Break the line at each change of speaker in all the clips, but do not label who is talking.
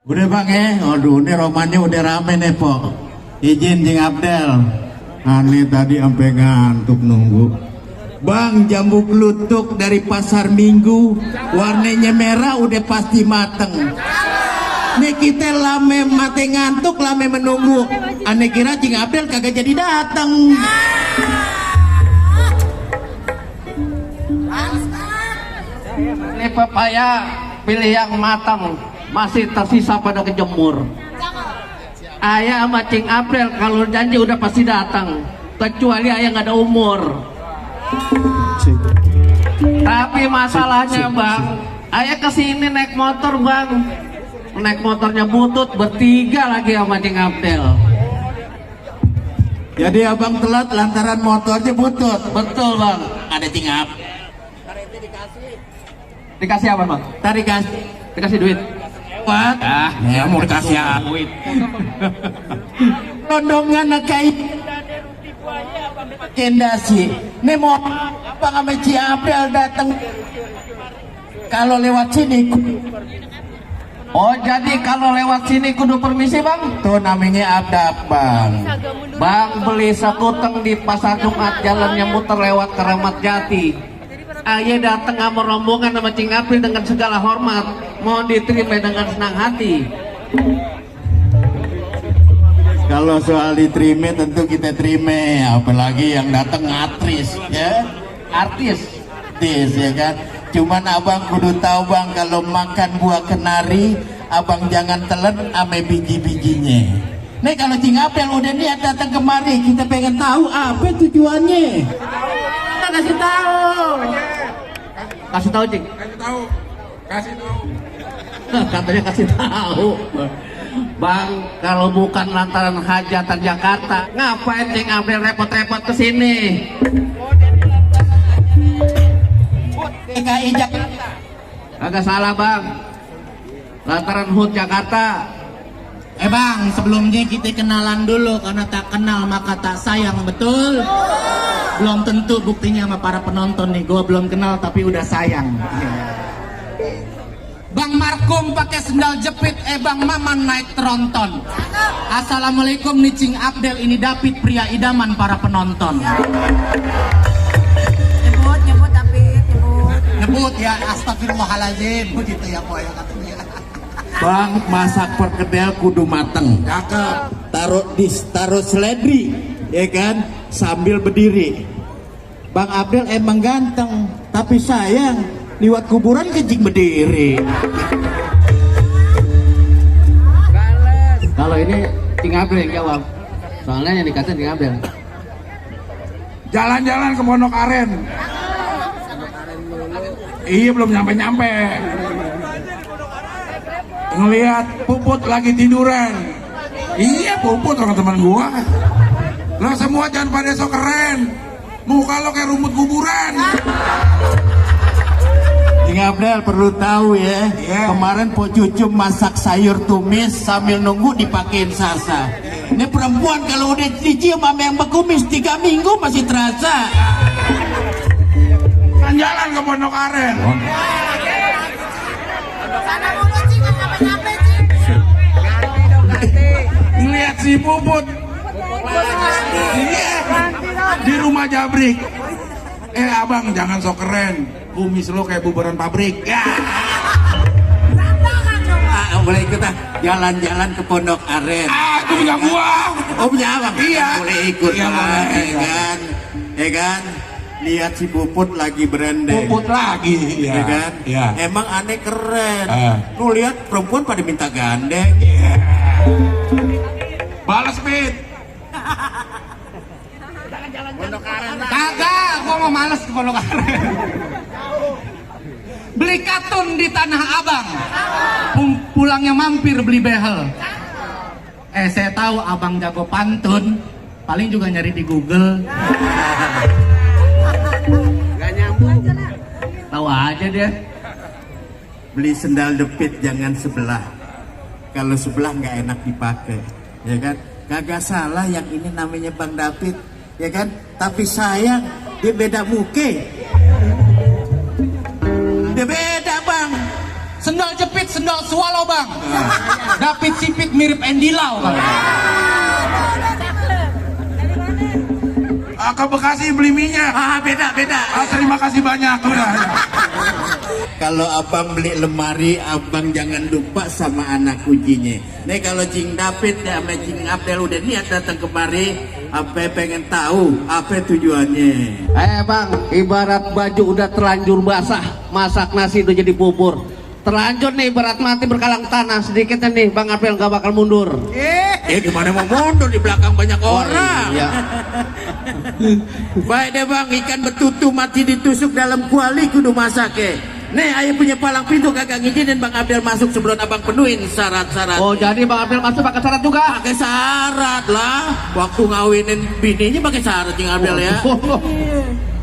Udah bang aduh ini romannya udah rame nih po. Izin Jing Abdel. Aneh tadi sampai ngantuk nunggu. Bang jambu klutuk dari pasar Minggu, warnanya merah udah pasti mateng. Nih kita lame mati ngantuk, lame menunggu. Aneh kira Jing Abdel kagak jadi datang.
Ini pepaya pilih yang matang, masih tersisa pada kejemur. Ayah sama Cing April kalau janji udah pasti datang, kecuali ayah nggak ada umur. Tapi masalahnya bang, ayah kesini naik motor bang, naik motornya butut bertiga lagi sama Cing April.
Jadi abang telat lantaran motornya butut.
Betul bang.
Ada Cing Abdel.
Dikasih apa bang?
Tadi
Dikasih duit.
What?
Ya mau dikasih duit.
Rondongan kayak kendasi. Nih mau apa sama Ci Abdel datang? Kalau lewat sini.
Oh jadi kalau lewat sini kudu permisi bang?
Tuh namanya adab bang.
Bang beli satu teng di pasar Jumat, jalannya muter lewat Keramat Jati. Ayah datang sama rombongan sama Cing April dengan segala hormat, mohon diterima dengan senang hati.
Kalau soal diterima tentu kita terima, apalagi yang datang artis ya, artis ya kan. Cuman abang kudu tahu bang, kalau makan buah kenari abang jangan telan ame biji-bijinya. Nih kalau Cing April udah niat datang kemari, kita pengen tahu apa tujuannya. Kita kasih tahu.
Kasih tahu Cing.
Kasih tahu.
Katanya kasih tahu. Bang, kalau bukan lantaran hajatan Jakarta, ngapain Cing April repot-repot kesini?
DKI Jakarta.
Agak salah bang, lantaran HUT Jakarta.
Bang, sebelumnya kita kenalan dulu, karena tak kenal maka tak sayang, betul? Belum tentu buktinya sama para penonton nih, gue belum kenal tapi udah sayang. Bang Markum pakai sendal jepit, Bang Maman naik tronton. Assalamualaikum nih Cing Abdel, ini David pria idaman para penonton.
Nyebut tapi
Nyebut ya, astagfirullahaladzim, begitu ya po ya katanya. Bang masak perkedel kudu mateng.
Cakep.
Taruh seledri, ya kan, sambil berdiri. Bang Abdel emang ganteng, tapi sayang liwat kuburan kencing berdiri.
Kalau ini Cing April yang jawab, soalnya yang dikatain Cing April.
Jalan-jalan ke Pondok Aren. Iya belum nyampe-nyampe. Ngelihat Puput lagi tiduran. Iya Puput orang teman gua. Lo semua jangan pada sok keren. Muka lo kayak rumput kuburan.
Cing Abdel perlu tahu ya,
Iya.
kemarin Po Cucu masak sayur tumis sambil nunggu dipakein sasa. Ini perempuan kalau udah dicium sama yang bekumis 3 minggu masih terasa.
Kan jalan ke Pondok Aren.
sana mulu Cing, nggak nyampe Cing.
Ngelihat si Puput. Iya. Di rumah Jabrik. Abang jangan sok keren. Kumis lo kayak bubaran pabrik. Ya.
Boleh ikut jalan-jalan ke Pondok Aren.
Itu punya gua.
Oh punya abang?
Iya.
Boleh ikut
Iya,
abang,
boleh.
ya kan? Ya kan? Lihat si Puput lagi berendeng.
Puput lagi.
Ya kan?
Iya.
Emang aneh keren.
Ah.
Lu lihat perempuan pada minta gandeng.
Balas Pit.
Kagak, gua mau males ke Pondok Aren. Beli katun di Tanah Abang. Pulangnya mampir beli behel. Saya tahu abang jago pantun. Paling juga nyari di Google.
Gak nyambung. Tahu aja dia.
Beli sendal jepit jangan sebelah. Kalau sebelah nggak enak dipakai, ya kan? Kagak salah yang ini namanya Bang David, ya kan? Tapi sayang dia beda muke. Dia beda bang. Sendal jepit,
sendal swallow bang. David Sipit mirip Andy Lau bang. Ke Bekasi beli minyak.
Beda.
Terima kasih banyak udah.
Kalau abang beli lemari, abang jangan lupa sama anak kuncinya. Nih kalau Cing David ya sama Cing Abdel udah niat datang kemari, apa pengen tahu apa tujuannya?
Bang, ibarat baju udah terlanjur basah, masak nasi udah jadi bubur. Terlanjur nih ibarat mati berkalang tanah, sedikitnya nih Bang Apel gak bakal mundur.
Gimana mau mundur, di belakang banyak orang.
Iya.
Baik deh bang, ikan betutu mati ditusuk dalam kuali kudu masak ya. Nih ayah punya palang pintu kagak ngizinin Bang Abdel masuk sebelum abang penuhin syarat-syarat.
Oh jadi Bang Apel masuk pakai syarat juga?
Pakai syarat lah. Waktu ngawinin bininya pakai syarat Cing Abdel ya.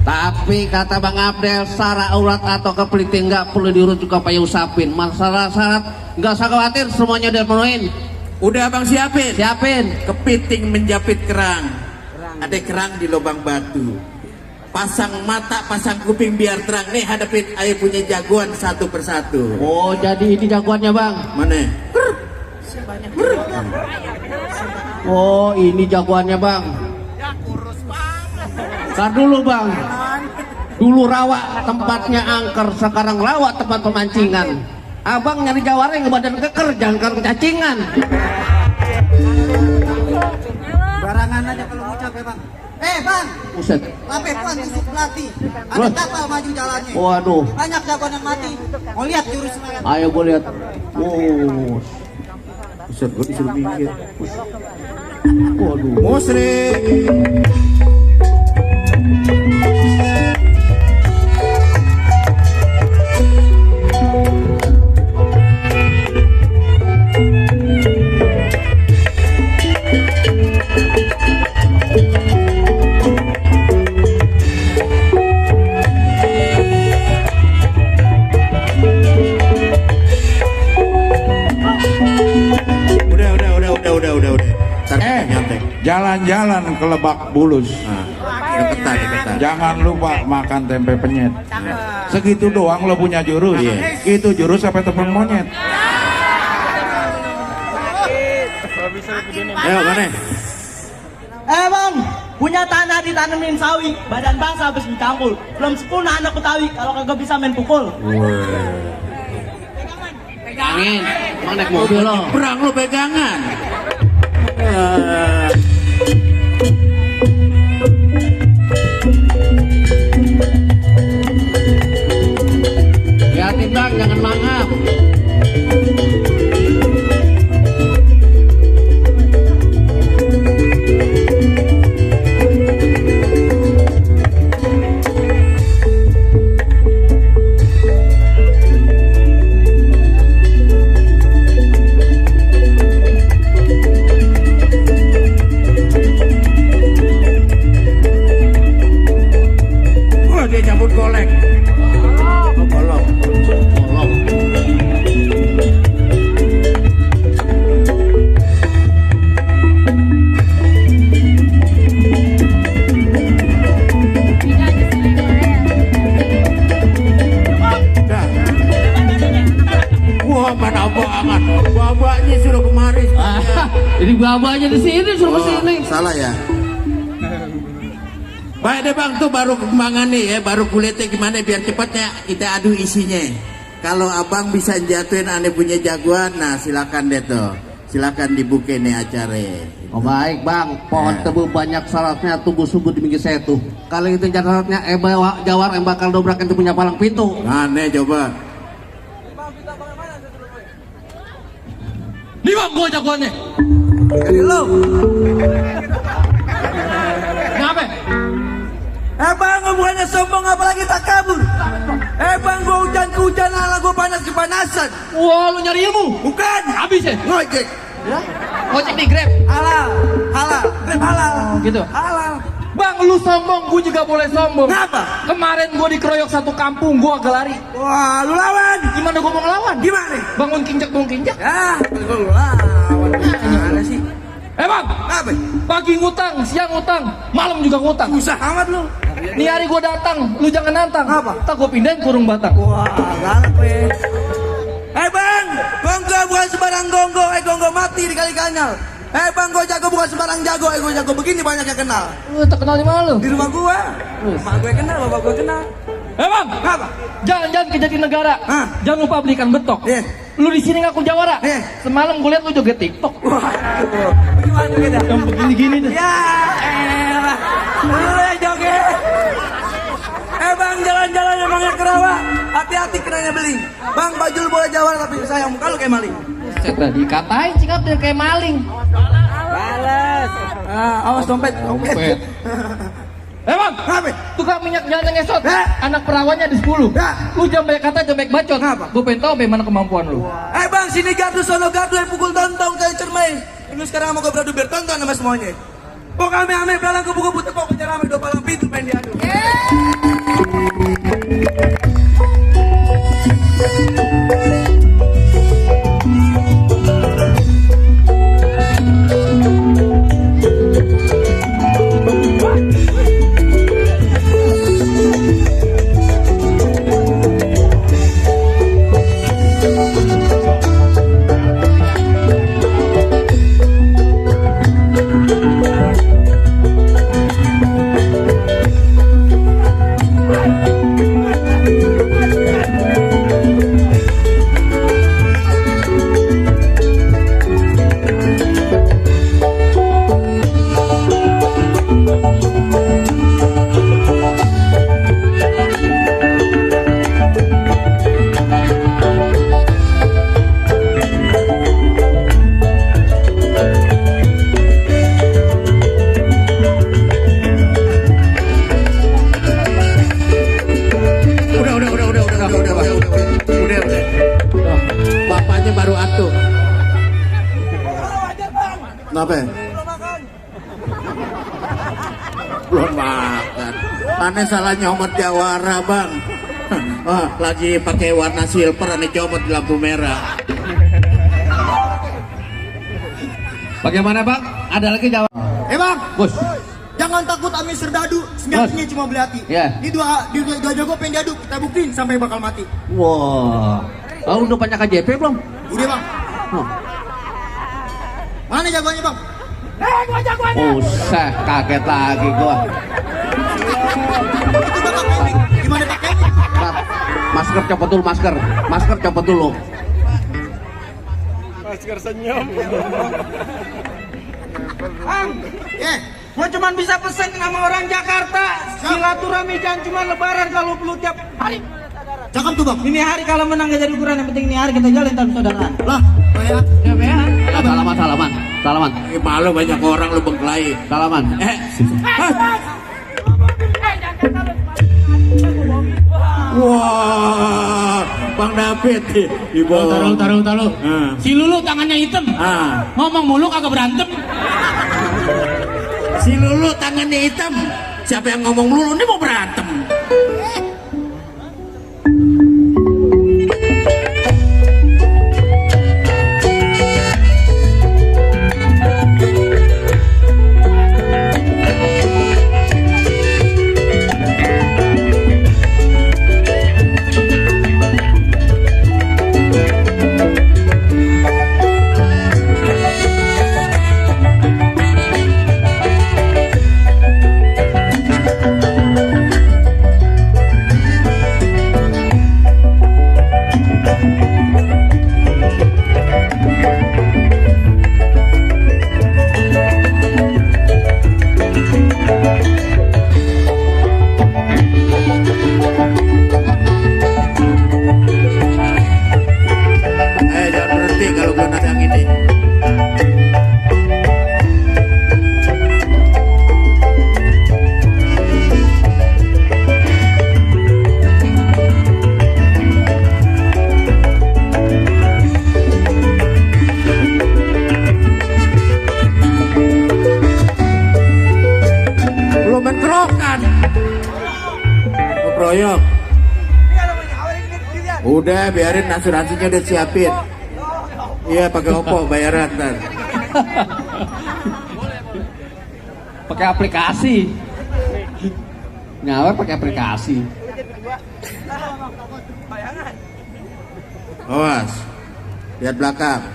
Tapi kata Bang Abdel, syarat aurat atau kepliting nggak perlu diurut juga payah usapin. Masalah syarat nggak usah khawatir, semuanya udah penuhin.
Udah abang siapin.
Kepiting
menjapit kerang. Ada kerang di lubang batu. Pasang mata, pasang kuping biar terang. Nih hadapin ayah punya jagoan satu persatu.
Oh jadi ini jagoannya Bang?
Mana?
Oh ini jagoannya Bang. Ntar dulu Bang. Dulu rawa tempatnya angker, sekarang rawa tempat pemancingan. Abang nyari jawara yang badan keker, jangan karena cacingan.
Barangan aja kalau mau capek bang. Bang,
Buset.
lapet tuan tusuk pelatih. Ada
Loh.
kapal maju jalannya.
Waduh.
Banyak jagoan yang mati. Mau lihat jurus mereka.
Ayo gue lihat. Oh.
Buset, gue disuruh minggir.
Waduh.
Musrik. Udah. Nyantai.
Jalan-jalan ke Lebak Bulus.
Deketan.
Jangan lupa makan tempe penyet. Segitu doang lo punya jurus. Itu jurus sampai tepung monyet.
Ayo mana?
Bang, punya tanah ditanemin sawi. Badan bangsa habis dicampur. Belum sempurna anak Betawi kalau kagak bisa main pukul.
Angin. Mau naik mobil lo.
Perang lo pegangan.
Hati Bang, jangan mangap.
Dia nyambut golek. Bolong. Wah, mana banget. Babanya sudah kemari.
Ini babanya di sini, suruh ke sini.
Salah ya. Baik deh bang, tuh baru kembangan nih ya, baru kulitnya gimana biar cepatnya kita adu isinya. Kalau abang bisa jatuhin aneh punya jagoan, nah silakan deh tuh, silakan dibuka nih acara.
Oh baik Bang, pohon tebu banyak syaratnya, tunggu subuh di minggu saya tuh. Kalau itu syaratnya, bawa jawar yang bakal dobrak itu punya palang pintu.
Aneh coba.
Nih bang, gua jagoannya.
Jadi lo.
Kenapa?
Bang, bukannya sombong apalagi tak kabur. Bang, gua hujan kehujanan, gua panas kepanasan.
Wah, lu nyari ilmu?
Bukan.
Habis ya?
Ngojek.
Ojek di Grab.
Halal. Grab halal.
Gitu?
Halal.
Bang, lu sombong, gua juga boleh sombong.
Kenapa?
Kemarin gua dikeroyok satu kampung, gua agak lari.
Wah, lu lawan.
Gimana gua mau ngelawan?
Gimana?
Bangun kinjak.
Ya, lu lawan. Gimana sih?
Bang,
Apa?
pagi ngutang, siang ngutang, malam juga ngutang.
Susah amat lu.
Nih hari gua datang, lu jangan nantang.
Apa?
Tak gua pindahin kurung batang.
Wah, galak weh. Bang,
mati di kali kanal. Bang, gue jago bukan sembarang jago. Gue jago begini banyak yang kenal.
Lu terkenal di mana lu?
Di rumah gue. Mak gue kenal, bapak gue kenal.
Bang,
Apa?
jalan-jalan ke Jatinegara.
Hah?
Jangan lupa belikan betok.
Iya.
Lu di sini ngaku Jawara.
Iya.
Semalam gue liat lu joget TikTok.
Waduh, gimana kita?
Yang begini-gini tuh.
Ya elah, lu yang joget. Bang, jalan-jalan emangnya ke rawa. Hati-hati kenanya beling. Bang, baju lu boleh Jawara tapi sayang muka lu kayak maling.
Set dah dikatain Cing April kayak maling.
Balas. Awas dompet.
Bang,
Apa?
tukang minyak jalan yang ngesot.
Hah?
Anak perawannya di 10.
Hah?
Lu jangan banyak kata, jangan banyak bacot.
Kenapa?
Gue pengen tau bagaimana kemampuan lu.
Bang, sini gardu sono gardu yang pukul tontong kayak cermai. Lu sekarang mau ke beradu biar tonton sama semuanya. Pok ame-ame belalang kupu-kupu tepok penjara ame 2 palang pintu pengen diadu.
Udah. Bapaknya baru atuh. Kenapa? Belum makan. Aneh salah nyomot Jawara, Bang. Lagi pakai warna silver, aneh comot di lampu merah.
Bagaimana Bang? Ada lagi jawab?
Bang,
Bos.
jangan takut Amir Serdadu. Senjatanya cuma beli hati.
Ya.
Di dua jago pengen diadu, kita buktiin sampai bakal mati.
Wah. Oh, udah banyak KJP belum?
Udah Bang.
Oh.
Mana jagoannya Bang?
Usah, kaget lagi gua.
Itu Bang pakai. Gimana pakainya?
Rat, masker copot dulu, masker copot dulu.
Gua cuma bisa pesen sama orang Jakarta. Silaturahmi jangan cuma lebaran kalau perlu tiap hari.
Cakep tuh Bang.
Ini hari kalau menang gak jadi ukuran, yang penting ini hari kita jalan tanpa saudaraan.
Lah, kayak
Salaman.
Malu banyak orang lu bengkelai.
Salaman.
Wah, Bang David di bawah.
Taruh. Si Lulu tangannya hitam. Ngomong mulu kagak berantem.
Si Lulu tangannya hitam. Siapa yang ngomong Lulu ini mau berantem? Jangan berhenti kalau gue nada yang ini. Belum bentrokan. Proyok. Udah biarin asuransinya udah siapin. Iya pakai Oppo bayaran ntar.
Pakai aplikasi. Nyawa pakai aplikasi.
Awas. Lihat belakang.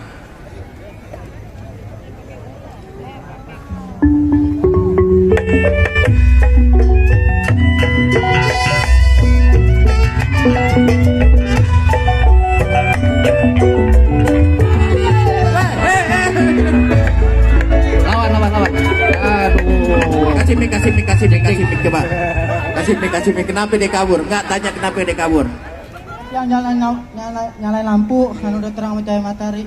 kasih mik coba. Kasih mik. Kenapa dia kabur? Enggak, tanya kenapa dia kabur.
Yang nyalain lampu kan udah terang sama cahaya matahari.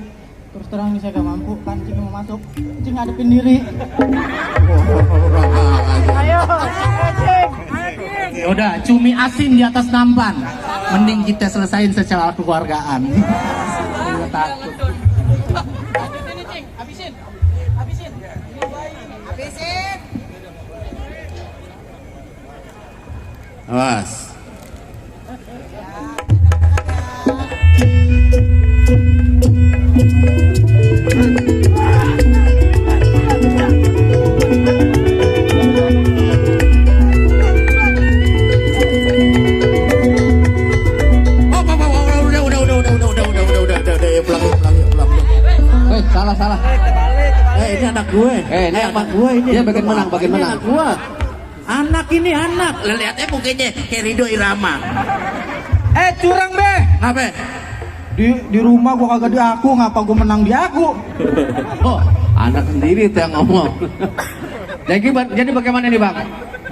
Terus terang ini saya gak mampu kan cing mau masuk. Cing ngadepin diri.
Ya udah, cumi asin di atas nampan. Mending kita selesain secara kekeluargaan. Takut.
Habisin.
Awas.
Weh, salah.
Ini anak gue.
Ini
anak gue ini.
Dia bagian menang.
Anak gue. Anak. Lihatnya mukanya kayak Rido Irama.
Curang be.
Apa?
Di rumah gua kagak di aku, ngapa gua menang di aku?
Oh, anak sendiri tuh yang ngomong. Jadi bagaimana nih bang?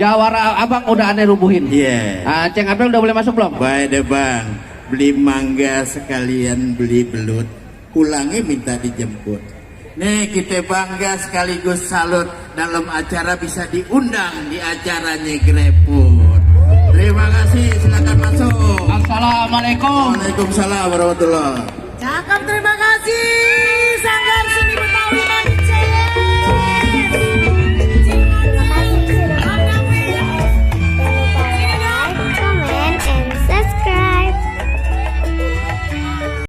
Jawara abang udah aneh rubuhin.
Iya.
Ceng April udah boleh masuk belum?
Baik deh bang. Beli mangga sekalian beli belut. Pulangnya minta dijemput. Nih kita bangga sekaligus salut dalam acara bisa diundang di acaranya Greput. Terima kasih, silakan masuk.
Assalamualaikum.
Waalaikumsalam warahmatullahi.
Cakep, terima kasih. Sanggar